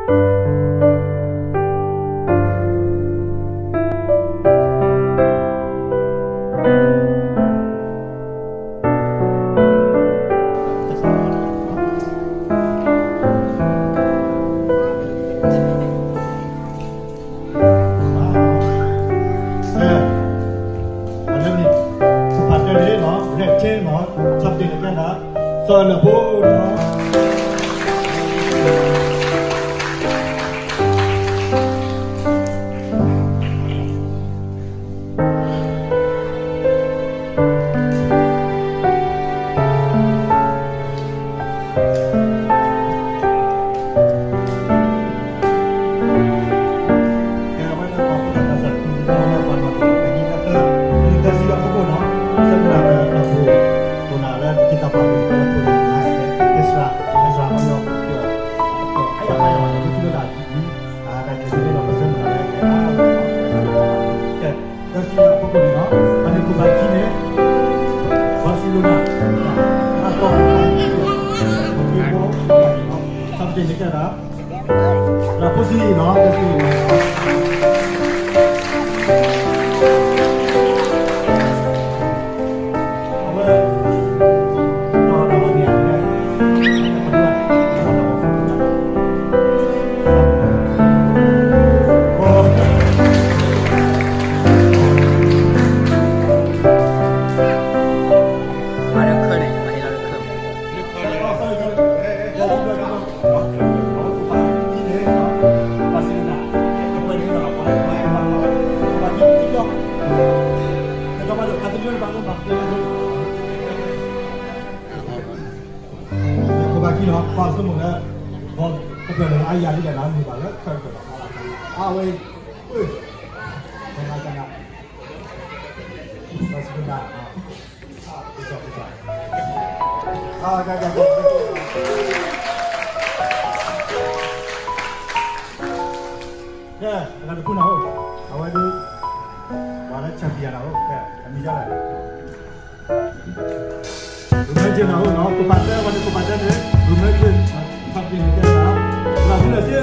ဖါတၢၢ်န့ၣ် ဖါတၢၢ်န့ၣ်နီၤ ရဲၣ်ထဲနီၤ စးပတ့ၢ်လၢကဲဒၣ် စီၤလၢဖိနီၤ တၢ်စံးအဖိခိၣ်န့ၣ်နီၤ အန့ၣ်ခိၣ်ဘၣ်ခံန့ၣ် ဘၣ်စံးလိာ်နၤ အကီၢ် သးပ့ၤန့ၣ်ကဲဒၣ် ရၤဖိစံနီၤ တၢ်စံးနီၤ အဝဲ ခိၣ်ဘၣ်ခံနီၤ ပှၤဆိကမိၣ်လၢ ပှၤကပၢၤလၢအယၤဒ်လဲၣ်နီၤ မ့ၢ်ဘၣ်လၢ ခၢၣ်ကပၢၤလီၤ အဝဲ ပှၤ ပှၤ ပှၤ ကဲ အဂၤတဖုနၤဧၢ, အဝဲဒၣ် ပှၤလၢ champion နၤဧၢ, ကဲ အမံၤဒ်လဲၣ်, ရူမဲကၠ့နၤဧၢ, ခိၣ်ဖးတၢ် ဝဲန့ၣ်ခိၣ်ဖးတၢ်န့ၣ် ရူမဲကၠ့, ခီပညီန့ၣ် ကဲနၤ, လၢဖုလၢစ့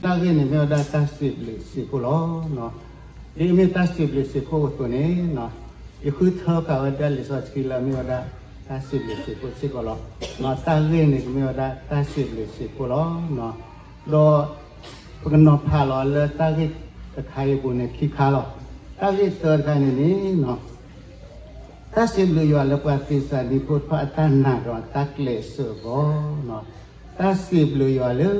တၢ်ဂ့ၢ်န့ၣ်မ့ၢ်ဝဲဒၣ်တၢ်စံးဘျုးစံးဖှိၣ်လီၤ. ဒ်အမ့ၢ်တၢ်စံးဘျုးစံးဖှိၣ်အသိးန့ၣ်, ယဃုထၢဃာ်ဝဲဒၣ်လံာ်စီဆှံလၢအမ့ၢ်ဝဲဒၣ် တၢ်စံးဘျုးစံးဖှိၣ်စ့ၢ်ကီးလီၤ. တၢ်ဂ့ၢ်န့ၣ်ကမ့ၢ်ဝဲဒၣ်တၢ်စံးဘျုးစံးဖှိၣ်လီၤ. ဒီးပကနီၤဖးလီၤလၢတၢ်ဂ့ၢ်တခါအံၤအပူၤန့ၣ်ခံခါလီၤ. တၢ်ဂ့ၢ်တၢတခါန့ၣ်န့ၣ် တၢ်စံးဘျုးယွၤလၢပှၤသ့းစၤလနံဖိတဖၣ်အတၢ်နာ်ဒီးအတၢ်ကျဲးစၢးအဂီၢ်, တၢ်စံးဘျုးယွၤလၢ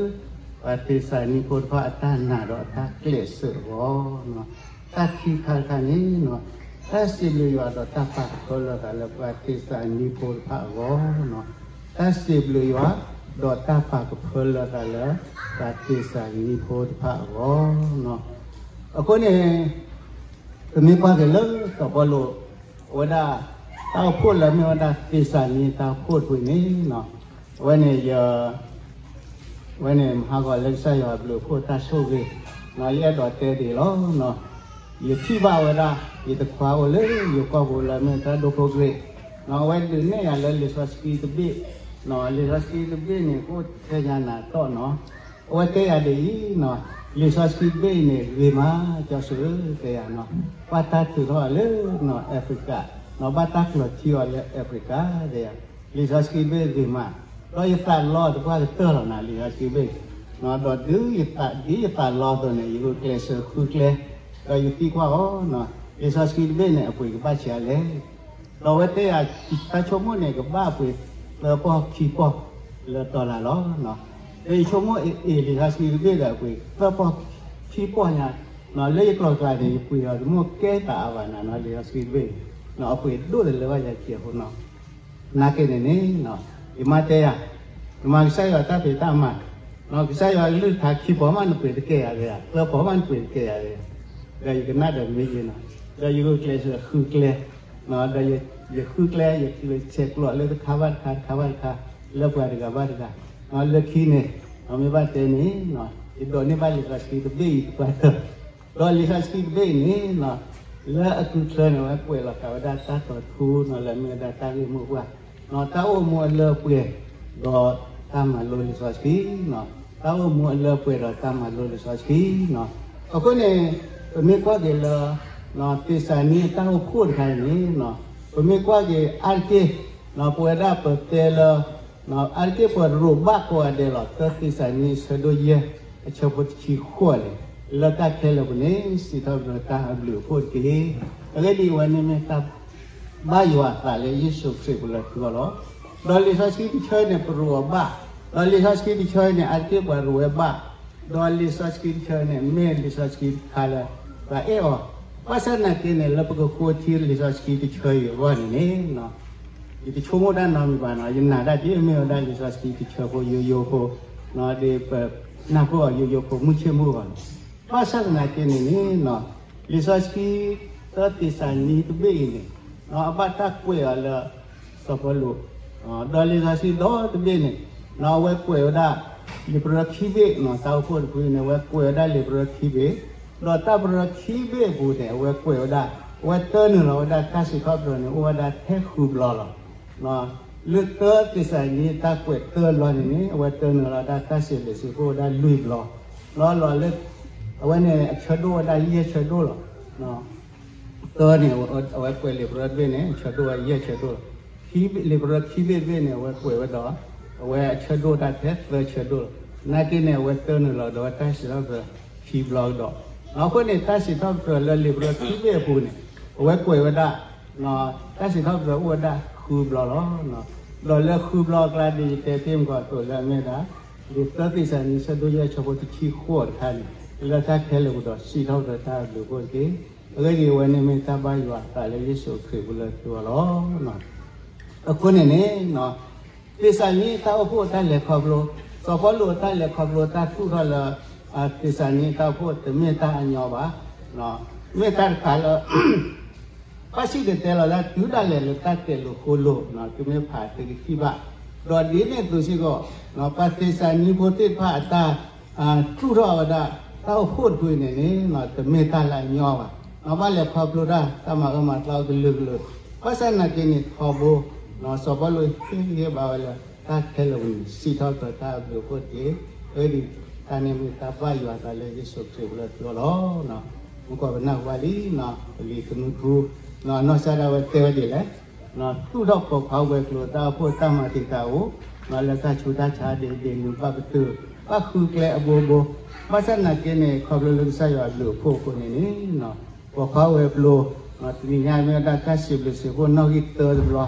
ပှၤသ့းစၤလနံဖိတဖၣ်အတၢ်နာ်ဒီးအတၢ်ကျဲးစၢးအဂီၢ်, တၢ်ခံခါတခါန့ၣ်, တၢ်စံးဘျုးယွၤဒီးတၢ်ပာ်ကဖၢလၢသးလၢပှၤသ့းစၤလနံဖိတဖၣ်အဂီၢ်, တၢ်စံးဘျုးယွၤဒီးတၢ်ပာ်ကဖၢလၢသးလၢ ပှၤသ့းစၤလနံဖိတဖၣ်အဂီၢ်. အဃိန့ၣ် ပမ့ၢ်ကွၢ်က့ၤလၢစီၤပီလူး အဝဲဒၣ် တၢ်အိၣ်ဖှိၣ်လၢအမ့ၢ်ဝဲဒၣ်သ့းစၤလနံတၢ်အိၣ်ဖှိၣ်တဖုန့ၣ်, အဝဲန့ၣ်ယ အဝဲန့ၣ်မဟါဂီၤလၢကစၢ်ယွၤအဘျုးအဖှိၣ်တၢ်ဆိၣ်ဂ့ၤ, ယအဲၣ်ဒိးတဲဒ်အံၤလီၤ. ယထံၣ်ဘၣ်ဝဲဒၣ် ယတခွါအိၣ်လၢယကီၢ်ပူၤလၢအမ့ၢ်တၢ်ဒိၣ်ခိၣ်ကျ့, အဝဲဒုးနဲၣ်ယၤလၢလံာ်စီဆှံတဘ့ၣ်, လံာ်စီဆှံတဘ့ၣ်န့ၣ် ကအိၣ်ထဲယၤနၤတီၢ်နီၤ, အဝဲတဲယၤဒ်အံၤ, လံာ်စီဆှံတဘ့ၣ်အံၤန့ၣ် ဂ့ၤမး ကၠီဆိၣ်ဧၢ တဲယၤနီၤ, ဘၣ်တၢ်ထုးထီၣ်အီၤလၢ Africa, ဘၣ်တၢ်ကျိးထံအီၤလၢ Africa တဲယၤ, လံာ်စီဆှံတဘ့ၣ်ဂ့ၤမး, ဒီးယသးလီတပှၢ်ကတၢၢ်လီၤနၤ လံာ်စီဆှံတဘ့ၣ်, ဒီးဒ်ယသးလီအသိးန့ၣ် ယဂုာ်ကျဲးစၢးဃုကျဲ, ဒီးယသံကွၢ်အီၤ, လံာ်စီဆှံတဘ့ၣ်န့ၣ် အပှ့ၤကဘၣ်ဆံးအါလဲၣ် ဒီးအဝဲတဲယၤ တၢ်ဆိကမိၣ်န့ၣ် ကဘၣ်အပှ့ၤသၢပီၢ်ခံပီၢ်လၢတီၤလၤလီၤ. ဒီးယဆိကမိၣ်အ့ၣ် လံာ်စီဆှံတဘ့ၣ်ဒီး အပှ့ၤသၢပီၢ်ခံပီၢ်ညါ, လၢယကျိၤကျါန့ၣ် ယပှ့ၤအီၤတမိၣ်ကဲသးအါဘၣ်နၤနီၤ လံာ်စီဆှံတဘ့ၣ်, အပှ့ၤဒိၣ်တလၢဘၣ်ယၤကဲးဖိနီၤ. နာ်က့န့ၣ်န့ၣ်, ယမါတဲယၤ, နမၤကစၢ်ယွၤတၢ်ဖံးတၢ်မၤ, ကစၢ်ယွၤအကလုၢ်ကထါခံပီၢ်မးနပှ့ၤတကဲယၤဂ့ၤဧါ, သၢပီၢ်မးနပှ့ၤတကဲယၤဂ့ၤဧါ, ဒီးယကနၣ်ဒီးမ့ၢ်ယဲနီၤ, ဒီးယဂုာ်ကျဲးစၢးဃုကျဲ ဒီးယဃုကျဲ ယဆဲးကျိးလၢတခါဘၣ်တခါ တခါဘၣ်တခါ လၢပှၤတဂၤဘၣ်တဂၤ, လၢခံန့ၣ် မ့ၢ်ဘၣ်တဲန့ၣ်, ယဒိးန့ၢ်ဘၣ်လံာ်စီဆှံတဘ့ၣ်အံၤတပှၢ်တၢၢ်, ဒီးလံာ်စီဆှံတဘ့ၣ်အံၤန့ၣ် လၢအကုၢ်ချၢန့ၣ် အဝဲကွဲးလီၤဃာ်ဝဲဒၣ်တၢ်တီၤထူနီၤ လၢအမ့ၢ်ဝဲဒၣ်တၢ်ဂ့ၢ်မိၢ်ပှၢ်, တၢ်အိၣ်မူအလၢအပှဲၤ ဒီးတၢ်မၤလိလံာ်စီဆှံ, တၢ်အိၣ်မူအလၢအပှဲၤဒီးတၢ်မၤလိလံာ်စီဆှံနီၤ. အဃိန့ၣ် ပမ့ၢ်ကွၢ်က့ၤလၢ သ့းစၤလနံအတၢ်အိၣ်ဖှိၣ်တခါအံၤန့ၣ်, ပမ့ၢ်ကွၢ်က့ၤအါတက့ၢ် ပဝဲဒၣ်ပတဲလၢ အါတက့ၢ်ပှၤရိးဘၣ်ကိးဂၤဒဲးလီၤ သၢသ့းစၤလနံအဆၢဒိၣ်ယဲၢ် အဆၢဖိတဆံဃိးန့ၣ်, လၢတၢ်ခဲလၢာ်ပူၤန့ၣ် စံးထီၣ်ပတြၢၤတၢ်အဘျုးအဖှိၣ်တက့ၢ်. အဂ့ၢ်ဒ်အံၤ အဝဲန့ၣ်မ့ၢ်တၢ်ဘၣ်ယွၤအသးလၢယ့ၣ်ၡူးခရံာ်ပူၤလၢသုဂီၢ်လီၤ. ဒီးလံာ်စီဆှံတဆၢအံၤန့ၣ် ပရိးအီၤဘၣ်, ဒီးလံာ်စီဆှံတဆၢအံၤန့ၣ် အါတက့ၢ်ပှၤရိးဝဲဘၣ်, ဒီးလံာ်စီဆှံတဆၢအံၤန့ၣ် မ့ၢ်လံာ်စီဆှံတခါလၢ ပှၤအဲၣ်အီၤ, ဘၣ်ဆၣ်သနာ်က့န့ၣ် လၢပကဃိထံလံာ်စီဆှံတဆၢအံၤအဂီၢ်န့ၣ်န့ၣ် ယတဆိကမိၣ်တၢ်နီတမံၤဘၣ်နီၤ, ယနာ်ဒၣ်ဒ်အမ့ၢ်ဝဲဒၣ်လံာ်စီဆှံတဆၢဖိယိယိဖိ, ဒ်ပနၢ်ဟူအီၤယိယိဖိ မုၢ်ဆ့ၣ်မုၢ်ဂီၤန့ၣ်, ဘၣ်ဆၣ်သနာ်က့န့ၣ်န့ၣ်, လံာ်စီဆှံ သၢသ့းစၤလနံတဘ့ၣ်အံၤန့ၣ်, အဘၣ်တၢ်ကွဲးအီၤလၢ စီၤပီလူး, ဒီးလံာ်စီဆှံဒီတဘ့ၣ်န့ၣ်, အဝဲကွဲးဝဲဒၣ် လံာ်ပရၢခံဘ့ၣ်, တၢ်အိၣ်ဖှိၣ်တဖုန့ၣ် အဝဲကွဲးဝဲဒၣ်လံာ်ပရၢခံဘ့ၣ်, ဒီးတၢ်ပရၢခံဘ့ၣ်အပူၤန့ၣ် အဝဲကွဲးဝဲဒၣ်, အဝဲတၢနုာ်လီၤဝဲဒၣ်တၢ်စံးထီၣ်ပတြၢၤန့ၣ် အိၣ်ဝဲဒၣ်ထဲဃုဘျီလီၤ. လၢသၢသ့းစၤလနံတၢ်ကွဲးတၢဘျီန့ၣ်န့ၣ် အဝဲတၢနုာ်လီၤဝဲဒၣ်တၢ်စံးဘျုးစံးဖှိၣ်ဝဲဒၣ်လွံၢ်ဘျီ, လီၤလီၤလၢ အဝဲန့ၣ်အဆၢဒိၣ်ဝဲဒၣ်ယဲၢ်ဆၢဒိၣ်လီၤ. သၢန့ၣ် အဝဲကွဲးလံာ်ပရၢတဘ့ၣ်န့ၣ် အဆၢဒိၣ်ဝဲယဲၢ်ဆၢဒိၣ်လီၤ. ခံ လံာ်ပရၢခံဘ့ၣ်တဘ့ၣ်န့ၣ် အဝဲကွဲးဝဲဒီး အဝဲအဆၢဒိၣ်တၢ်ထဲသၢဆၢဒိၣ်လီၤ. နာ်က့န့ၣ် အဝဲတၢနုာ်လီၤဒီးဝဲတၢ်စံးထီၣ်ပတြၢၤခံဘျီကဒီး, အဃိန့ၣ် တၢ်စံးထီၣ်ပတြၢၤလၢလံာ်ပရၢခံဘ့ၣ်အပူၤန့ၣ် အဝဲကွဲးဝဲဒၣ် တၢ်စံးထီၣ်ပတြၢၤအိၣ်ဝဲဒၣ်ဃုဘျီလီၤ. ဒီးလၢဃုဘျီအကျါ ဒ်ယတဲတ့ၢ်မုၢ်ကီၢ်အသိးလၢအမ့ၢ်ဒၣ် လံာ်သၢသ့းစၤလနံဆၢဒိၣ်ယဲၢ်ဆၢဖိတဆံဃိးတခါန့ၣ် လၢတၢ်ခဲလၢာ်ပူၤဒီးစံးထီၣ်ပတြၢၤတၢ်အဘျုးအဖှိၣ်တက့ၢ်. အဂ့ၢ်ဒ်အံၤ အဝဲန့ၣ်မ့ၢ်တၢ်ဘၣ်ယွၤအသးလၢယ့ၣ်ၡူးခရံာ်ပူၤလၢသုဂီၢ်လီၤ. အဃိန့ၣ်န့ၣ် သ့းစၤလနံတၢ်အိၣ်ဖှိၣ်တၢ်လဲၤခီဖျိ စီၤပီလူးအတၢ်လဲၤခီဖျိတၢ်သူၣ်ထီၣ်လၢ သ့းစၤလနံတၢ်အိၣ်ဖှိၣ် တမ့ၢ်တၢ်အညီဘၣ်. မ့ၢ်တၢ်တခါလၢ ဘၣ်စံၣ်တဲၤတဲလီၤတၢ်တုၤဒၣ်လဲာ်လၢတၢ်ကဲးလိာ်ဃိလိာ် သုမ့ၢ်ဖးသုကထံၣ်ဘၣ်. ဒီးဒ်န့ၣ်အသိးစ့ၢ်ကီး ပှၤသ့းစၤလနံဖိသ့ၣ်တဖၣ်အတၢ် သူၣ်ထီၣ်ဝဲဒၣ် တၢ်အိၣ်ဖှိၣ်တဖုအံၤန့ၣ်န့ၣ် တမ့ၢ်တၢ်လၢအညီဘၣ်. ဘၣ်လဲၤခီဖျိတၢ် တၢ်မၤအၢမၤသီကလုာ်ကလုာ်, ဘၣ်ဆၣ်သနာ်က့န့ၣ် ထီဘိ စီၤပီလူးဟ့ၣ်ဂံၢ်ဟ့ၣ်ဘါဝဲလၢ တၢ်ခဲလၢာ်ပူၤန့ၣ် စံးထီၣ်ပတြၢၤတၢ်အဘျုးအဖှိၣ်တက့ၢ်. အဝဲဒၣ်တၢ်န့ၣ်မ့ၢ်တၢ်ဘၣ်ယွၤအသးလၢယ့ၣ်ၡူးခရံာ်အပူၤလၢသုလီၤ. မုၢ်ကီၢ်ပနၢ်ဟူဘၣ်လံ ပလံၤသနူထူ နီၢ်စၢ်ဒၣ်ဝဲတဲဝဲဒ်လဲၣ်, သူၣ်ထီၣ်ပိာ်ခွါဝဲၤကျိၤတၢ်အိၣ်ဖှိၣ်တၢ်မၤတံာ်တာ်အိၣ် လၢတၢ်ဆူးတၢ်ဆါဒ်ဒ်နုာ်ဘၣ်ပတုာ် ဘၣ်ဃုကျဲအဘိဘိ, ဘၣ်ဆၣ်သနာ်က့န့ၣ် ခီဖျိလၢကစၢ်ယွၤအဘျုးအဖှိၣ်အဃိန့ၣ်န့ၣ် ပိာ်ခွါဝဲၤကျိၤ တနံၤညါမ့ၢ်ဝဲဒၣ်တၢ်စံးဘျုးစံးဖှိၣ်နီၣ်ဂံၢ်သၢတဘျီ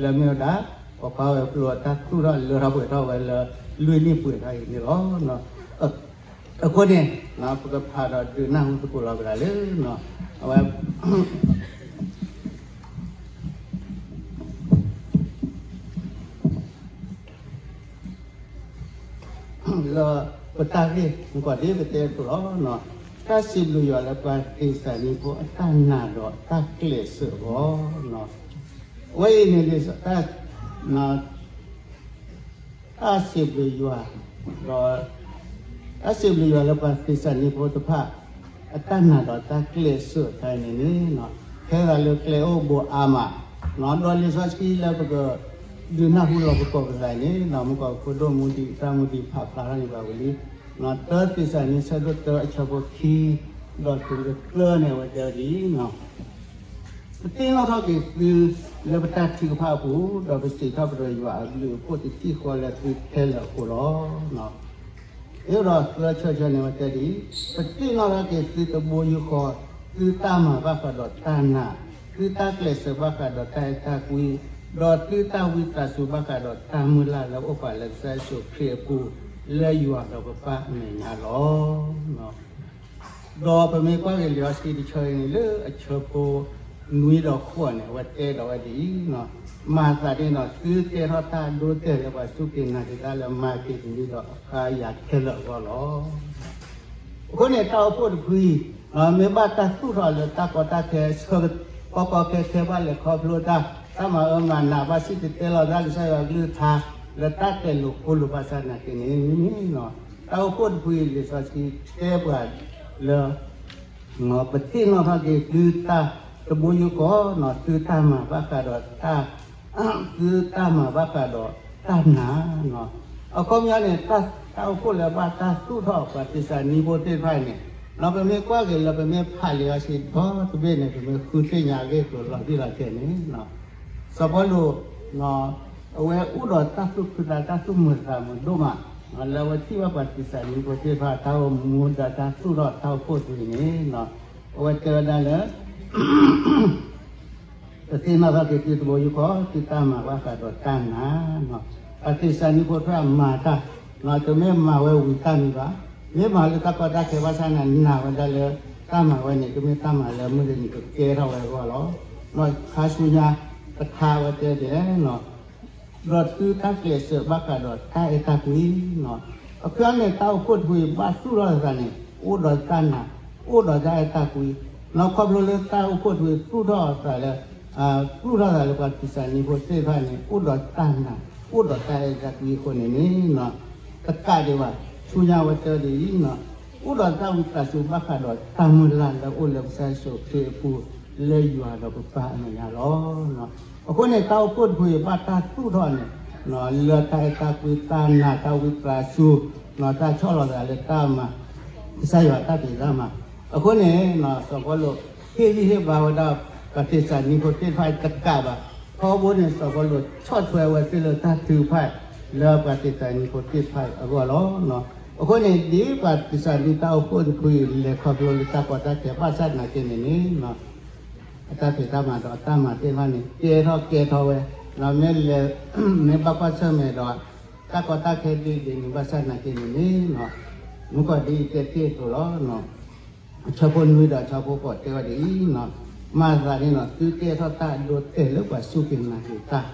လၢမ့ၢ်ဝဲဒၣ် ပိာ်ခွါဝဲၤကျိၤအတၢ်သူၣ်ထီၣ်လၢထီၣ်ပှဲၤထီၣ်ဝဲလၢ လွံၢ်နံၣ်ပှဲၤထီၣ်အံၤန့ၣ်လီၤ. အဃိန့ၣ် ပကဖးဒီးဒုးနၢ်ဟူသကိးလီၤပသးလၢ အဝဲ လၢပတၢ်ဂ့ၢ်မုၢ်ကီၢ်ဒ်ပတဲအသိးလီၤ. တၢ်စံးဘျုးယွၤလၢပှၤသ့းစၤလနံဖိအတၢ်နာ်ဒီးတၢ်ကျဲးစၢးအဂီၢ်, အဝဲအံၤန့ၣ် တၢ်စံးဘျုးယွၤ ဒီး တၢ်စံးဘျုးယွၤလၢပှၤသ့းစၤလနံဖိတဖၣ် အတၢ်နာ်ဒီးတၢ်ကျဲးစၢးတခါအံၤန့ၣ်န့ၣ် ထဲဂၤလၢကျဲအိၣ်ဘိအါမး, ဒီးလံာ်စီဆှံလၢပက ဒုးနၢ်ဟူလီၤပကိးပသးအံၤန့ၣ် မုၢ်ကီၢ်ဖိဒိၣ်မူဒံး တၢ်မူဒံးဖးဖျါထီၣ်န့ၢ်ဘၣ်ဝံၤလံ, တၢသ့းစၤလနံ ဆၢဒိၣ်တၢ အဆၢဖိခံ ဒီးတုၤလၢသၢန့ၣ် အဝဲတဲဝဲဒ်အံၤ, ပသ့ၣ်နီၣ်ထီၣ်က့ၤသုလၢပတၢ်ထုကဖၣ်အပူၤ, ဒီးပစံးထီၣ်ပတြၢၤယွၤအဘျုးအဖှိၣ်တထံၣ်ဃီလၢသုခဲလၢာ်အဃိလီၤ. အဃိဒီးသၢဆၢဆၢန့ၣ် အဝဲတဲဒ်အံၤ, ပသ့ၣ်နီၣ်ထီၣ်က့ၤသုတဘိယူၢ်ဃီ, သုတၢ်မၤဘၣ်ဃးဒီးတၢ်နာ်, သုတၢ်ကျဲးစၢးဘၣ်ဃးဒီးတၢ်အဲၣ်တၢ်ကွံ, ဒီးသုတၢ်ဝံသးစူၤဘၣ်ဃးဒီးတၢ်မုၢ်လၢ်လၢအအိၣ်ပှၤလၢကစၢ်ယ့ၣ်ၡူးခရံာ်အပူၤ, လၢယွၤဒီးပပၢ်အမဲာ်ညါလီၤ. ဒီးပမ့ၢ်ကွၢ်က့ၤလံာ်စီဆှံတဆၢအံၤန့ၣ် လၢအဆၢဖိနွံဒီးဃိးန့ၣ် အဝဲတဲဒီးဝဲဒ်အံၤ, မၤသးဒ်န့ၣ်ဒီး သုကဲထီၣ်တၢ်အဒိအတဲာ်လၢပှၤစူၢ်က့ၤနာ်က့ၤတၢ်လၢမၤက့ၤတမံၤဒီးအဃါယၤခဲလၢာ်အဂီၢ်လီၤ. အဃိန့ၣ် တၢ်အိၣ်ဖှိၣ်တဖုအံၤ မ့ၢ်ဘၣ်တၢ်သူၣ်ထီၣ်လၢတၢ်ကီတၢ်ခဲ ဆၢကီကီခဲခဲ ဘၣ်လဲၤခီဖျိတၢ် တၢ်မၤအၢမၤနး ဘၣ်စံၣ်တဲၤတဲလီၤတၢ်ကစၢ်ယွၤအကလုၢ်ကထါ လၢတၢ်ကဲးလိာ်ဃိလိာ်ဘၣ်ဆၣ်သနာ်က့န့ၣ် တၢ်အိၣ်ဖှိၣ်တဖုအံၤ လံာ်စီဆှံတဲပှၤလၢ ပသ့ၣ်နီၣ်ထီၣ်က့ၤသုတၢ်တဘိယူၢ်ဃီ, သုတၢ်မၤဘၣ်ဃးဒီးတၢ် သုတၢ်မၤဘၣ်ဃးဒီးတၢ်နာ်, အခီပညီန့ၣ် တၢ်အိၣ်ဖှိၣ်လၢဘၣ်တၢ်သူၣ်ထီၣ်ပှၤသ့းစၤလနံဖိသ့ၣ်တဖၣ်အံၤန့ၣ် ပမ့ၢ်ကွၢ်က့ၤလၢပမ့ၢ်ဖးလံာ်စီဆှံဒီတဘ့ၣ်န့ၣ် ပမ့ၢ်ဃုသ့ၣ်ညါအဂ့ၢ်အကျိၤလီၤတံၢ်လီၤဆဲးန့ၣ် စီၤပီလူး အဝဲအိၣ်ဒီးတၢ်သူၣ်ခုသး တၢ်သူၣ်မုာ်သးမုာ်ဒိၣ်မး လၢအဝဲထံၣ်ဘၣ်ပှၤသ့းစၤလနံဖိသ့ၣ်တဖၣ် တၢ်အိၣ်မူဒီးတၢ်သူၣ်ထီၣ်တၢ်အိၣ်ဖှိၣ်တဖုအံၤန့ၣ် အဝဲတဲဝဲဒၣ်လၢ ပသ့ၣ်နီၣ်ထီၣ်က့ၤသုတဘိယူၢ်ဃီ သုတၢ်မၤဘၣ်ဃးဒီးတၢ်နာ်, ပှၤသ့းစၤလနံဖိသ့ၣ်တဖၣ်မၤတၢ် တမ့ၢ်မၤဝဲဝံၤတၢ်မံၤဘၣ်, မ့ၢ်မၤလၢတၢ်ကီတၢ်ခဲဘၣ်ဆၣ်န့ၣ် နာ်ဝဲဒၣ်လၢ တၢ်မၤဝဲန့ၣ် တမ့ၢ်တၢ်မၤလၢမုၢ်တနံၤကကဲထီၣ်ဝဲအဂီၢ်လီၤ. ခါဆူညါတခါဝဲတဲဒ်လဲၣ် ဒီးသုတၢ်ကျဲးစၢးဘၣ်ဃးဒီးတၢ်အဲၣ်တၢ်ကွံ, အခီပညီန့ၣ် တၢ်အိၣ်ဖှိၣ်တဖုအံၤဘၣ်သူၣ်ထီၣ်သးန့ၣ် အိၣ်ဒီးတၢ်နာ်, အိၣ်ဒီးတၢ်အဲၣ်တၢ်ကွံ, ခီဖျိလၢတၢ်အိၣ်ဖှိၣ်တဖုသူၣ်ထီၣ်သးလၢ သူၣ်ထီၣ်သးလၢပှၤသ့းစၤလနံဖိသ့ၣ်တဖၣ်န့ၣ် အိၣ်ဒီးတၢ်နာ်, အိၣ်ဒီးတၢ်အဲၣ်တၢ်ကွံအဃိန့ၣ်န့ၣ် တကးဒံးဘၣ် ဆူညါဝဲတဲဒ်အံၤ အိၣ်ဒီးတၢ်ဝံသးစူၤဘၣ်ဃးဒီးတၢ်မုၢ်လၢ်လၢအအိၣ်လၢကစၢ်ယ့ၣ်ၡူးခရံာ်အပူၤ လၢယွၤဒီးပပၢ်အမဲာ်ညါလီၤ. အဃိန့ၣ် တၢ်အိၣ်ဖှိၣ်တဖုအံၤဘၣ်တၢ်သူၣ်ထီၣ်န့ၣ် လၢတၢ်အဲၣ်တၢ်ကွံ တၢ်နာ် တၢ်ဝံသးစူၤ တၢ်ဆီၣ်လီၤသးလၢတၢ်မၤ ကစၢ်ယွၤတၢ်ဖံးတၢ်မၤ, အဃိန့ၣ် စီၤပီလူး ဟ့ၣ်ဂံၢ်ဟ့ၣ်ဘါဝဲဒၣ် ပှၤသ့းစၤလနံဖိသ့ၣ်တဖၣ်တကးဘၣ်, ထီဘိန့ၣ် စီၤပီလူးဆီၣ်ထွဲဝဲသ့ၣ်လၢတၢ်ထုကဖၣ် လၢပှၤသ့းစၤလနံဖိသ့ၣ်တဖၣ်အဂီၢ်လီၤ. အဃိန့ၣ် ဒ်ပှၤသ့းစၤလနံတၢ်အိၣ်ဖှိၣ်တဖုအံၤ လဲၤခီဖျိလၢတၢ်ကီတၢ်ခဲဘၣ်ဆၣ်သနာ်က့န့ၣ်န့ၣ် အတၢ်ဖံးတၢ်မၤဒီးအတၢ်မၤသ့ၣ်တဖၣ်န့ၣ် ကဲထီၣ်ကဲထီၣ်ဝဲ, မ့ၢ်လဲၤ မ့ၢ်ဘၣ်ကွၢ်ဆၢၣ်မဲာ်ဒီး တၢ်ကီတၢ်ခဲဒ်ဒ်န့ၣ်ဘၣ်ဆၣ်သနာ်က့န့ၣ်န့ၣ် မုၢ်ကီၢ်ဒ်အံၤတဲတ့ၢ်အသိးလီၤ. အဆၢဖိနွံဒီးအဆၢဖိဃိးတဲဝဲဒ်အံၤ, မၤသးဒ်န့ၣ်ဒီး သုကဲထီၣ်တၢ်အဒိအတဲာ်လၢပှၤစူၢ်က့ၤနာ်က့ၤတၢ်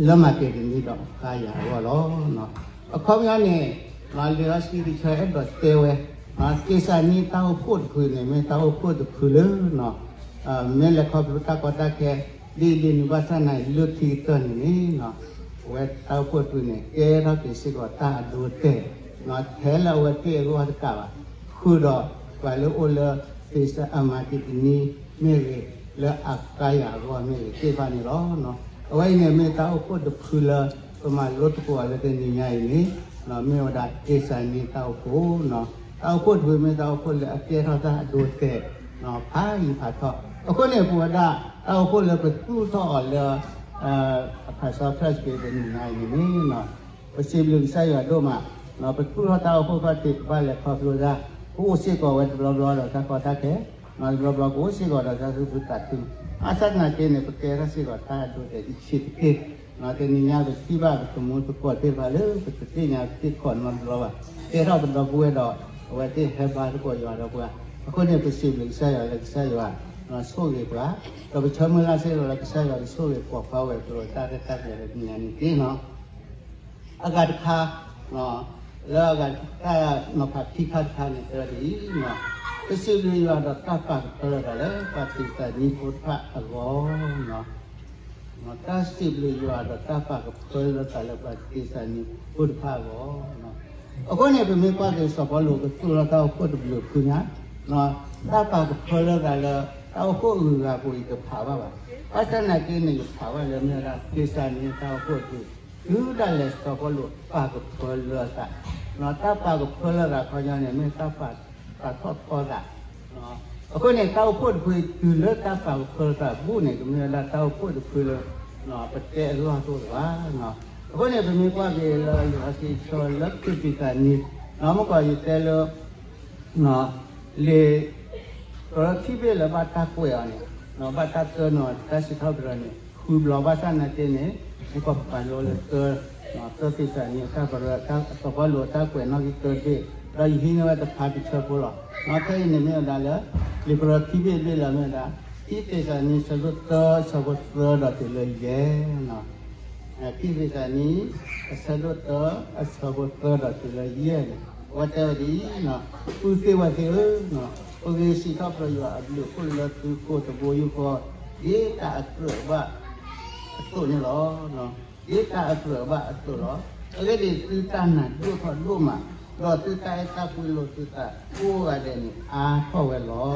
လၢမၤက့ဒနံဒီးအကါယၤအဂီၢ်လီၤ. အခီပညီန့ၣ် လံာ်စီဆှံကဆၢအဲၣ်ဒိးတဲဝဲ က့ၤစၢ်နံတၢ်အိၣ်ဖှိၣ်တဖုန့ၣ် မ့ၢ်တၢ်အိၣ်ဖှိၣ်တဖုလၢ မ့ၢ်လဲၤခီဖျိတၢ်ကီတၢ်ခဲ ဒ်ဒ်နုၤဘၣ်ဆၣ်နာ်လၢခံကတၢၢ်န့ၣ်န့ၣ် အဝဲတၢ်အိၣ်ဖှိၣ်တဖုန့ၣ် ကဲထီၣ်က့ၤစ့ၢ်ကီးတၢ်အဒိအတဲာ် ထဲလၢအဝဲသ့ၣ်အဂီၢ်တကးဘၣ် ဃုာ်ဒီးပှၤလၢအိၣ်လၢ က့ၤစၢ်အမၤက့ဒနံမ့ၢ်ဂ့ၤ လၢအကါယၤအဂီၢ်မ့ၢ်ဂ့ၤသ့ၣ်တဖၣ်န့ၣ်လီၤ. အဝဲအံၤန့ၣ် မ့ၢ်တၢ်အိၣ်ဖှိၣ်တဖုလၢ ပမၤလိသကိးအီၤလၢတနံၤညါအံၤန့ၣ် မ့ၢ်ဝဲဒၣ်က့ၤစၢ်နံတၢ်အိၣ်ဖှိၣ် တၢ်အိၣ်ဖှိၣ်တဖုမ့ၢ်တၢ်အိၣ်ဖှိၣ်လၢအကဲထီၣ်တၢ်အဒိအတဲာ် ဖးယံၤဖးထီၣ် အဃိန့ၣ် ပဝဲဒၣ်တၢ်အိၣ်ဖှိၣ်လၢပသူၣ်ထီၣ်အီၤလၢ အခးစီဆှံတနံၤညါအံၤန့ၣ် ပစံးဘျုးကစၢ်ယွၤဒိၣ်မး ပသူၣ်ထီၣ်တၢ်အိၣ်ဖှိၣ်ခီၣ်ထံး ကဘၣ်လဲၤခီဖျိတၢ် ကအိၣ်စ့ၢ်ကီးဝဲတဘျီဘျီဒီးတၢ်ကီတၢ်ခဲ တဘျီဘျီကအိၣ်စ့ၢ်ကီးဒီးတၢ်သူၣ်ခုသးခု ဘၣ်ဆၣ်သနာ်က့န့ၣ် ပကဲထီၣ်စ့ၢ်ကီးတၢ်အဒိအတဲာ်တဆံးတက့ၢ် တနံၤညါပထံၣ်ဘၣ်ပသမူသကိးသ့ၣ်တဖၣ်လၢ ပတသ့ၣ်ညါပသ့ၣ်ခီၣ်နီတဘျီဘၣ် ကဲထီၣ်ပဒီပုၢ်ဝဲၢ်ဒီး အဝဲသ့ၣ်ဟဲဘါသကိးယွၤဒီးပှၤ အဃိန့ၣ် ပစံးဘျုးကစၢ်ယွၤလၢကစၢ်ယွၤ ဆိၣ်ဂ့ၤပှၤ ဒီးပဆၢမုၢ်လၢ်စ့ၢ်ကီးလၢကစၢ်ယွၤကဆိၣ်ဂ့ၤပိာ်ခွါဝဲၤကျိၤတၢ်ရဲၣ်တၢ်ကျဲၤလၢတနံၤညါန့ၣ်တက့ၢ်နီၤ အဂၤတခါ လၢအဂၤတၢ်နီၤဖးခံခါတခါန့ၣ် တဲဝဲဒ်အံၤ, ကစံးဘျုးယွၤဒီးတၢ်ပာ်ကဖၢလၢသးလၢပှၤက့ၤစၢ်နံဖိတဖၣ်အဂီၢ်, တၢ်စံးဘျုးယွၤဒီးတၢ်ပာ်ကဖၢလၢသးလၢပှၤက့ၤစၢ်နံဖိတဖၣ်အဂီၢ်. အဃိန့ၣ် ပမ့ၢ်ကွၢ်က့ၤစီၤပီလူးကသူၣ်ထီၣ်တၢ်အိၣ်ဖှိၣ်တဘျုးဖုညါ, တၢ်ပာ်ကဖၢလၢသးလၢ တၢ်အိၣ်ဖှိၣ်အဂုၤအဂၤအပူၤအံၤတဖးဘၣ်ဘၣ်. ဘၣ်ဆၣ်သနာ်က့န့ၣ် ယဖးဘၣ်လၢမ့ၢ်ဝဲဒၣ် က့ၤစၢ်နံတၢ်အိၣ်ဖှိၣ်အပူၤ တုၤဒၣ်လဲာ်စီၤပီလူးပာ်ကဖၢလၢသး, တၢ်ပာ်ကဖၢလၢသးခီညီန့ၣ် မ့ၢ်တၢ်ပာ်ထီၣ်ထီသး အဃိန့ၣ် တၢ်အိၣ်ဖှိၣ်တဖုအံၤတုၤလၢတၢ်ပာ်ကဖၢလၢသးဘူးန့ၣ် ကမ့ၢ်ဝဲဒၣ်တၢ်အိၣ်ဖှိၣ်တဖုလၢ ပတဲအလီၢ်အသိးတဂၤ. အဃိန့ၣ် ပမ့ၢ်ကွၢ်က့ၤလၢလံာ်စီဆှံလၢက့ၤစၢ်နံ, မ့ၢ်ကီးယတဲလၢ လံာ် ကရၢခံဘ့ၣ်လၢဘၣ်တၢ်ကွဲးအီၤန့ၣ် ဘၣ်တၢ်တၢနီၤတၢ်စံးထီၣ်ပတြၢၤန့ၣ် ဃုဘျီဘၣ်ဆၣ်သနာ်က့န့ၣ် မ့ၢ်ကီးပပာ်လီၤလၢတၢ တၢက့ၤစၢ်နံအတၢ်ပရၢ စီၤပီလူးအတၢ်ကွဲးနီၣ်ဂံၢ်တၢဘ့ၣ် ဒီးယဟံးန့ၢ်ဝဲတဖၣ်တဆၢဖိလီၤ. ခဲအံၤန့ၣ်မ့ၢ်ဝဲဒၣ်လၢ လံာ်ကရၢခံဘ့ၣ်ဘ့ၣ်လၢမ့ၢ်ဝဲဒၣ် ခံက့ၤစၢ်နံဆၢဒိၣ်တၢဆၢဖိသၢဒီးတုၤလၢယဲၢ် ခံက့ၤစၢ်နံ အဆၢဒိၣ်တၢ အဆၢဖိသၢဒီးတုၤလၢယဲၢ်န့ၣ် အဝဲတဲဝဲဒ်အံၤ, ပုၢ်သ့ၣ်ဝဲၢ်သ့ၣ်ဧၢ, ပဂ့ၤစံးထီၣ်ပတြၢၤယွၤအဘျုးအဖှိၣ်လၢသုကိးတဘိယူၢ်ဃီ ဒ်တၢ်အကြၢးဘၣ်အသိးန့ၣ်လီၤ. ဒ်တၢ်အကြၢးဘၣ်အသိးလီၤ. အဂ့ၢ်ဒ်အံၤ သုတၢ်နာ်ဒိၣ်ထီၣ်ဒိၣ်မး, ဒီးသုတၢ်အဲၣ်တၢ်ကွံလိာ်သုသးကိးဂၤဒဲးန့ၣ် အါထီၣ်ဝဲလီ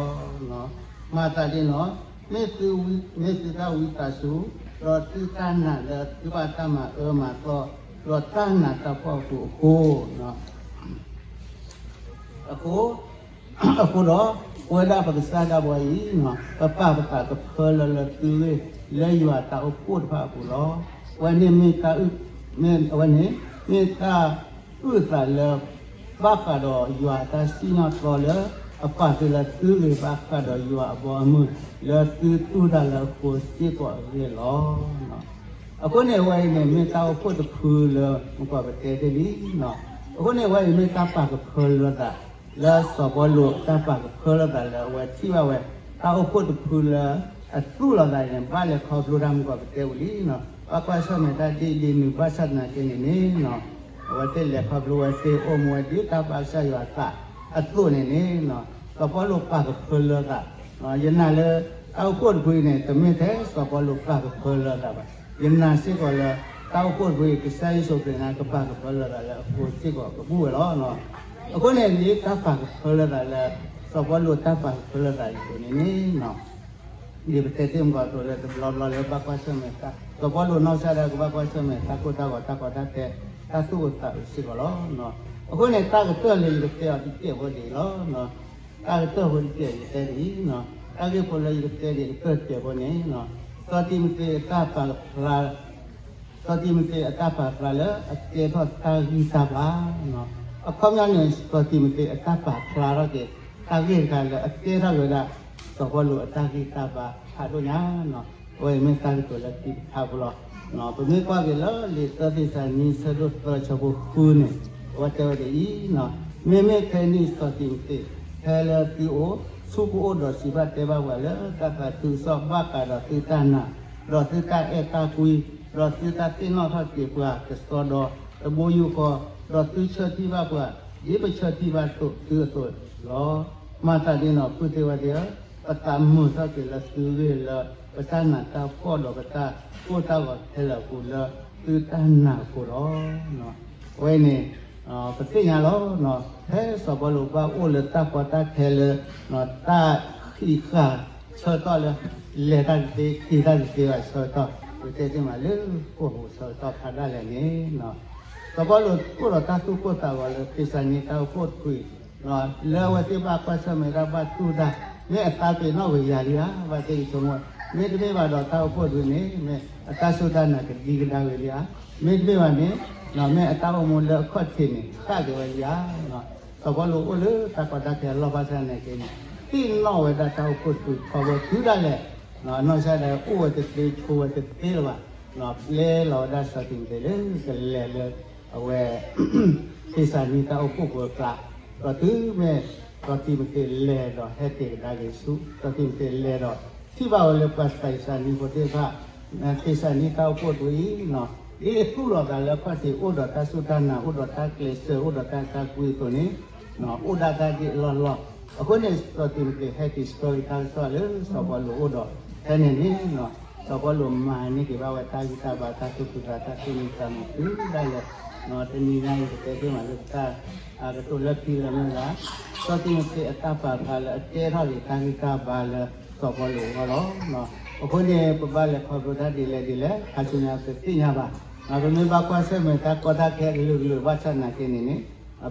ၤ. မၤသးဒ်န့ၣ်လီၤ. မ့ၢ်သုတၢ်ဝံသးစူၤ, ဒီးသုတၢ်နာ်လၢသုဘၣ်တၢ်မၤအၢမၤသီ, ဒီးတၢ်နာ်တၢ်ဖှီၣ်အပူၤအဃိ, အဃိ, အဃိဒီး ပဝဲဒၣ်ပကစၢ်ဒၣ်ဝဲအံၤ, ပပာ်ပသးကဖၢလၢလၢသုဂ့ၢ် လၢယွၤတၢ်အိၣ်ဖှိၣ်တဖၣ်အပူၤလီၤ. အဝဲန့ၣ်မ့ၢ်တၢ်အုၣ်, အဝဲန့ၣ် မ့ၢ်တၢ်အုၣ်သးလၢ ဘၣ်ဃးဒီးယွၤအတၢ်စံၣ်ညီၣ်တီလၢ အပာ်သုလၢသုဂ့ၤဘၣ်ဃးဒီးယွၤအဘီအမုၢ် လၢသုတူၢ်တၢ်လၢအဃိစ့ၢ်ကီးအဂ့ၢ်လီၤ. အဃိန့ၣ် အဝဲအံၤန့ၣ် မ့ၢ်တၢ်အိၣ်ဖှိၣ်တဖုလၢ မ့ၢ်ကီးပတဲတ့ၢ်လံ. အဃိန့ၣ် အဝဲအံၤမ့ၢ်တၢ်ပာ်ကဖၢလၢသး လၢစီၤပီလူးတၢ်ပာ်ကဖၢလၢသးလၢအဝဲထံၣ်ဘၣ်ဝဲ တၢ်အိၣ်ဖှိၣ်တဖုလၢ အသူၣ်လီၤသးန့ၣ် ဘၣ်လဲၤခီဖျိတၢ်မ့ၢ်ကီးပတဲဝံၤလံ. ဘၣ်ကွၢ်ဆၢၣ်မဲာ်တၢ်ဒ်ဒ်နုၤဘၣ်ဆၣ်သနာ်က့န့ၣ်န့ၣ် အဝဲသ့ၣ်လဲၤခီဖျိဝဲသ့ၣ်အိၣ်မူဝဲဒ်တၢ်ဘၣ်ကစၢ်ယွၤအသးအသိးန့ၣ်န့ၣ် စီၤပီလူးပာ်ကဖၢလၢသး, ယနာ်လၢ တၢ်အိၣ်ဖှိၣ်တဖုအံၤန့ၣ် တမ့ၢ်ထဲစီၤပီလူးပာ်ကဖၢလၢသးဘၣ်. ယနာ်စ့ၢ်ကီးလၢ တၢ်အိၣ်ဖှိၣ်တဖုအံၤ ကစၢ်ယ့ၣ်ၡူးခရံာ်န့ၣ် ကပာ်ကဖၢလၢသးလၢအဃိစ့ၢ်ကီးကဘူၣ်ဝဲလီၤ. အဃိန့ၣ် ဒ်တၢ်ပာ်ကဖၢလၢသးလၢ စီၤပီလူးတၢ်ပာ်ကဖၢလၢသးအံၤအသိးန့ၣ်န့ၣ် ဒ်ပတဲတ့ၢ်မ့ၢ်ကီးအသိးလၢတဘျီဘျီလၢဘၣ်ကွၢ်ဆၢၣ်မဲာ်တၢ် စီၤပီလူးနီၢ်ကစၢ်ဒၣ်ကဘၣ်ကွၢ်ဆၢၣ်မဲာ်တၢ်ကိၢ်တၢ်ဂီၤတၢ်ကီတၢ်ခဲ တၢ်သူၣ်အိၣ်သးအိၣ်စ့ၢ်ကီးလီၤ. အဃိန့ၣ် တၢ်ကတၢၢ်လၢယကတဲအီၤတစဲးဖိဒ်အံၤလီၤ. တၢ်ကတၢၢ်ဖိတစဲးယတဲဒ်အံၤ, တၢ်ဂ့ၢ်ဖိလၢယကတဲဒ်အံၤ ကတၢၢ်တစဲးဖိန့ၣ် စီၤတံၤမသ့းအတၢ်ပာ်ကဖျါ စီၤတံၤမသ့းအတၢ်ပာ်ဖျါလၢအကဲထီၣ်တၢ်ဂံၢ်တၢ်ဘါ, အခီပညီန့ၣ် စီၤတံၤမသ့းအတၢ်ပာ်ဖျါထီၣ်က့ၤ တၢ်ဂ့ၢ်တခါလၢအကဲထီၣ်က့ၤဝဲဒၣ် စီၤပီလူးအတၢ်ဂံၢ်တၢ်ဘါဖးဒိၣ်ညါ, အဝဲအံၤမ့ၢ်တၢ်ကတိၤလၢခံတခါဖိလီၤ. ပမ့ၢ်ကွၢ်က့ၤလၢလံာ်တၢသ့းစၤလနံ ဆၢဒိၣ်သၢ ဆၢဖိဃုန့ၣ် အဝဲတဲဝဲဒ်အံၤ, မ့မ့ၢ်ခဲကနံၣ်စီၤတံၤမသ့း ဖဲလၢသုအိၣ်ဆူပအိၣ်ဒီးစံးဘၣ်တဲဘၣ်ပှၤလၢတၢ်သးခုကစီၣ်ဘၣ်ဃးဒီးသုတၢ်နာ် ဒီးသုတၢ်အဲၣ်တၢ်ကွံ ဒီးသုတၢ်သ့ၣ်နီၣ်ထီၣ်က့ၤပှၤကစီဒီတဘိယူၢ်ဃီ, ဒီးသုဆၢထံၣ်ဘၣ်ပှၤ ဒ်ပဆၢထံၣ်ဘၣ်သုအသိးလီၤ. မၤသးဒ်န့ၣ်ဒီး ဖုသ့ၣ်ဝဲသ့ၣ်ဧၢ, ပသးမုာ်ထီၣ်က့ၤလၢသုဂ့ၢ်လၢ ပတၢ်နးတၢ်ဖှီၣ်ဒီးပတၢ်ကိၢ်တၢ်ဂီၤခဲလၢာ်အပူၤလၢသုတၢ်နာ်အဃိလီၤ. အဝဲန့ၣ် ပသ့ၣ်ညါလီၤ. ဖဲစီၤပီလူးဘၣ်အိၣ်လၢတၢ်ကီတၢ်ခဲလၢ တၢ်ဃံးဃာ်ဆၢကတီၢ်လၢ လဲၤတၢ်တသ့ က့ၤတၢ်တသ့ဘၣ်ဆၢကတီၢ် ပတဲသ့မးလၢ ကိၣ်ဟူးဆၢကတီၢ်ဖးဒၣ်လဲၣ်န့ၣ် စီၤပီလူးအိၣ်ဒီးတၢ်သူၣ်ကိၢ်သးဂီၤလၢ သ့းစၤလနံတၢ်အိၣ်ဖှိၣ်တဖု လၢအဝဲသ့ၣ်ဘၣ်ကွၢ်ဆၢၣ်မဲာ်တၢ်ဘၣ်တူၢ်တၢ် မ့ၢ်အသးပ့ၤနီၣ်ဝဲယၤလံဧါ, ဘၣ်သ့ၣ်ကဆိကမိၣ်, မ့တမ့ၢ်ဘၣ်ဒီးတၢ်အိၣ်ဖှိၣ်တဖုန့ၣ် မ့ၢ်အတၢ်စူၢ်တၢ်နာ်ကဒံကဒါဝဲလံဧါ, မ့တမ့ၢ်ဘၣ်န့ၣ် မ့ၢ်အတၢ်အိၣ်မူလၢအခီၣ်ထံးန့ၣ် ဃၣ်က့ၤဝဲလံဧါ. စီၤပီလူးအိၣ်လၢတၢ်ကီတၢ်ခဲအလီၢ်ဘၣ်ဆၣ်သနာ်က့န့ၣ် သ့ၣ်နီၣ်ဝဲဒၣ်တၢ်အိၣ်ဖှိၣ်တဖုထီဘိတုၤဒၣ်လဲာ် အနီၢ်ကစၢ်ဒၣ်အိၣ်ဝဲတသ့ဆိးဝဲတသ့လၢၤဘၣ်, ပျဲလီၤဝဲဒၣ်စီၤတံၤမသ့းလၢကလဲၤလၢ အဝဲ သ့းစၤလနံတၢ်အိၣ်ဖှိၣ်ပူၤအကျါ, ဒီးတုၤမ့ၢ် စီၤတံၤမသ့းလဲၤဒီးဟဲက့ၤကဒါက့ၤဆူ စီၤတံၤမသ့းလဲၤဒီး ထံၣ်ဘၣ်ဝဲလၢပှၤသ့းစၤလနံဖိသ့ၣ်တဖၣ် သ့းစၤလနံတၢ်အိၣ်ဖှိၣ်တဖုအံၤ ဒ်အသူၣ်လီၤသးလၢအခီၣ်ထံး အိၣ်ဒီးတၢ်စူၢ်တၢ်နာ် အိၣ်ဒီးတၢ်ကျဲးစၢး အိၣ်ဒီးတၢ်အဲၣ်တၢ်ကွံအသိးန့ၣ် အိၣ်ဒၣ်တၢ်ဒ်အလီၢ်လီၢ်. အဃိန့ၣ် စီၤတံၤမသ့းဟဲက့ၤဆှၢက့ၤတၢ်ကစီၣ်လၢစီၤပီလူးအအိၣ်ဒီး ဖဲန့ၣ်န့ၣ် စီၤပီလူးမၤန့ၢ်က့ၤဘၣ်ဝဲတၢ်ဂံၢ်တၢ်ဘါ တၢ်သူၣ်ခုသးခု တၢ်သူၣ်မံသးမုာ်တုၤဒၣ်လဲာ်. တနံၤညါအံၤ ပတဲသ့မးလၢပတၢ်ကတိၤလၢခံလၢမုၢ်ဂၤ စီၤတံၤမသ့းအတၢ်ပာ်ဖျါလၢအကဲထီၣ်က့ၤတၢ်ဂံၢ်တၢ်ဘါလၢစီၤပီလူးအဂီၢ်လီၤ. အဃိန့ၣ် ပဘၣ်လဲၤခီဖျိတၢ်ဒ်လဲၣ်ဒ်လဲၣ် ခါဆူညါပသ့ၣ်ညါဘၣ်. ပမ့ၢ်ဘၣ်ကွၢ်ဆၢၣ်မဲာ်တၢ်ကီတၢ်ခဲကလုာ်ကလုာ်ဘၣ်ဆၣ်သနာ်က့န့ၣ်န့ၣ်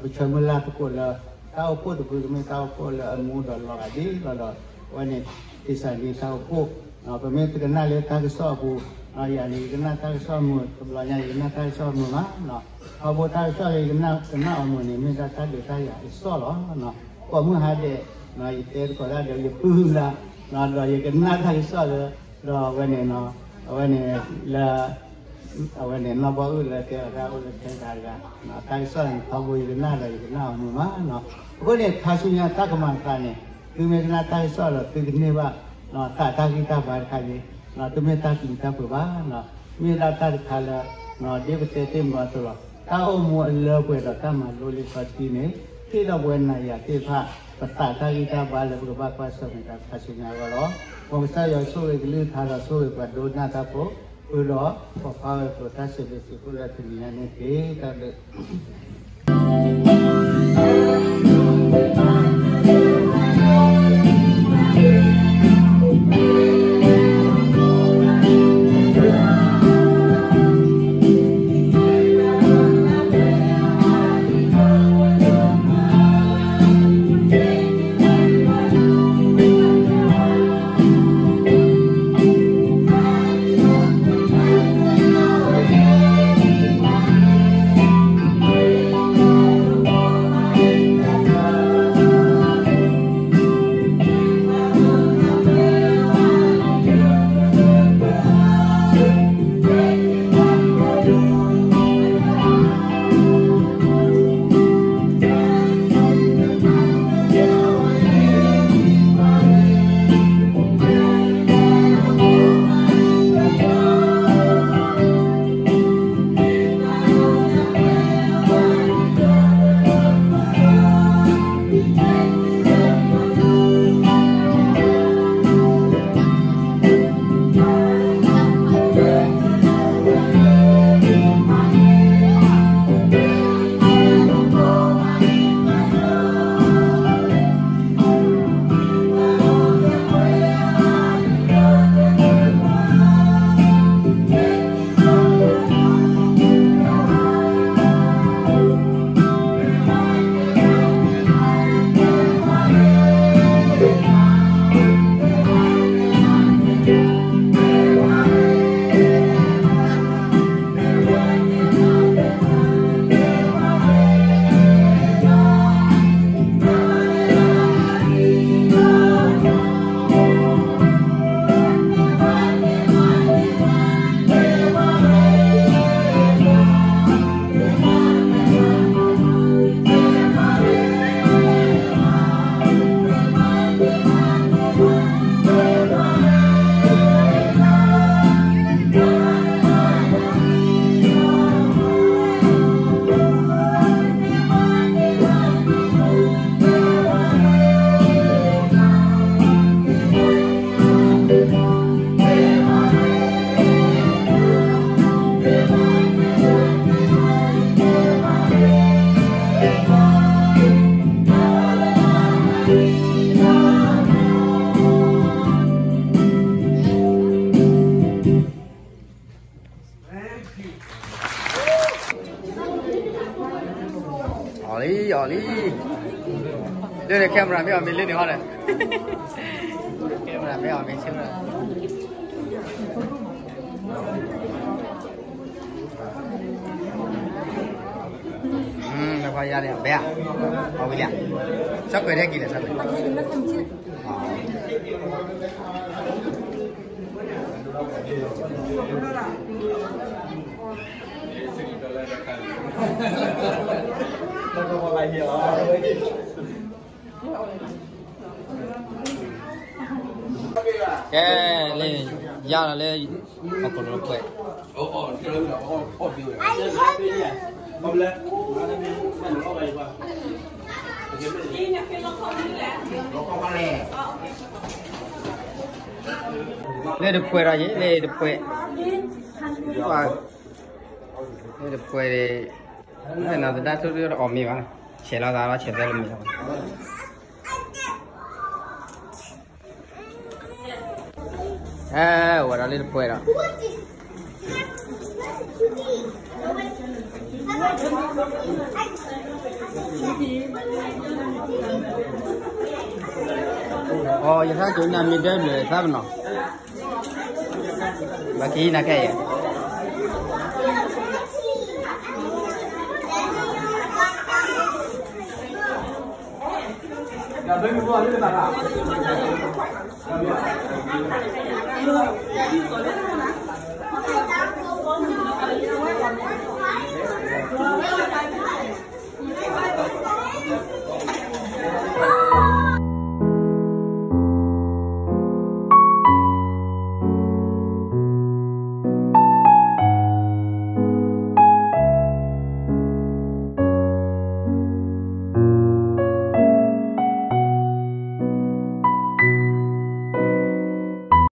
ပဆၢမုၢ်လၢ်သကိးလၢ တၢ်အိၣ်ဖှိၣ်တဖုကမ့ၢ်တၢ်အိၣ်ဖှိၣ်လၢအမူဒီးလီၤဂာ်ဒ်လီၤဒီး အဝဲန့ၣ် သ့းစၤလနံတၢ်အိၣ်ဖှိၣ် ပမ့ၢ်တကနၣ်လၢတၢ်ကစီၣ်အပူၤ ယၤန့ၣ် ယကနၣ်တၢ်ကစီၣ်မုာ် တဘျီညါ ယကနၣ်တၢ်ကစီၣ်မုာ်မး ထီဘိတၢ်ကစီၣ်လၢယကနၣ်အီၤမုာ်န့ၣ် မ့ၢ်ဒၣ်တၢ်ဒုးတၢ်ယၤအကစီၣ်လီၤ. ကိးမုၢ်ဟါဒဲး ယတဲသကိးတၢ်ဒီး ယပုၢ်လၢ ဒီးယကနၣ်တၢ်ကစီၣ်လၢ ဒီးအဝဲန့ၣ် အဝဲန့ၣ်လၢ အဝဲန့ၣ် နီၢ်ဘီအုၣ်လၢတဲအီၤတၢ်အိၣ်လၢခဲတၢ်တဂၤ တၢ်ကစီၣ်န့ၣ် ထီဘိယကနၣ်ဒီးယကနၣ်အီၤမုာ်မး. အဃိန့ၣ် ခါဆူညါတၢ်ကမၤအသးန့ၣ် သုမ့ၢ်ကနၣ်တၢ်ကစီၣ်ဒီးသုကန့ၢ်ဘၣ် သးတၢ်ဂံၢ်တၢ်ဘါတခါန့ၣ် တမ့ၢ်တၢ်ပျံၤတၢ်ဖုးဘၣ်. မ့ၢ်ဒၣ်တၢ်တခါလၢ ဒ်ပတဲတ့ၢ်မုၢ်အသိးလီၤ. တၢ်အိၣ်မူအလၢပှဲၤဒီးတၢ်မၤလိလံာ်စီဆှံန့ၣ် ဟ့ၣ်ထီၣ်ပဝဲနၤယၤသ့ၣ်တဖၣ် ပသးတၢ်ဂံၢ်တၢ်ဘါလၢပကဘၣ်ကွၢ်ဆၢၣ်မဲာ်တၢ်ခါဆူညါအဂီၢ်လီၤ. မ်ကစၢ်ယွၤဆိၣ်ဂ့ၤကလုၢ်ကထါဒီးဆိၣ်ဂ့ၤပှၤဒိကနၣ်တၢ်ဖိ ဃုာ်ဒီးပှၤဖးဝဲအသိးတၢ်စံးဘျုးစံးဖှိၣ်လၢတနံၤညါန့ၣ်တက့ၢ်. တၢ်ဘျုး လၢန့ၣ် camera မ့ၢ်အီၤမ့ၢ်လၢန့ၣ်ဟီဒီး camera မ့ၢ်အီၤမ့ၢ်ဆၢ လၢခွါယါန့ၣ် ဘဲဧါ, အဝံၤလံဧါ, ဆီၣ်ခွဲးထဲက့ၤလဲၣ် ဆီၣ်ခွဲး, ကဲ, လၢ ယါလီၤလၢ ဟီၣ်ခိၣ်လီၤပှဲၤ, လၢတပှဲၤဒီးယဲ လၢတပှဲၤ, လၢတပှဲၤ, နီၢ်သဒါထိၣ်ဒုးအီၣ်မ့ၤဘၣ်, ဆဲးလီၤသးလီၤ ဆဲးသၢလၢမ့ၤလီၤ, အဲ ဝဲဒီးလၢတပှဲၤဒီး အိ ယသးကၠိနၤမ့ၢ်ဒၢဘျၢၣ်သးပနီၤ, ဘၣ်က့ၤနၤခဲအံၤ, ဘၣ်မ့ၢ်ဘၣ်လၢတဘၣ်ဘၣ်,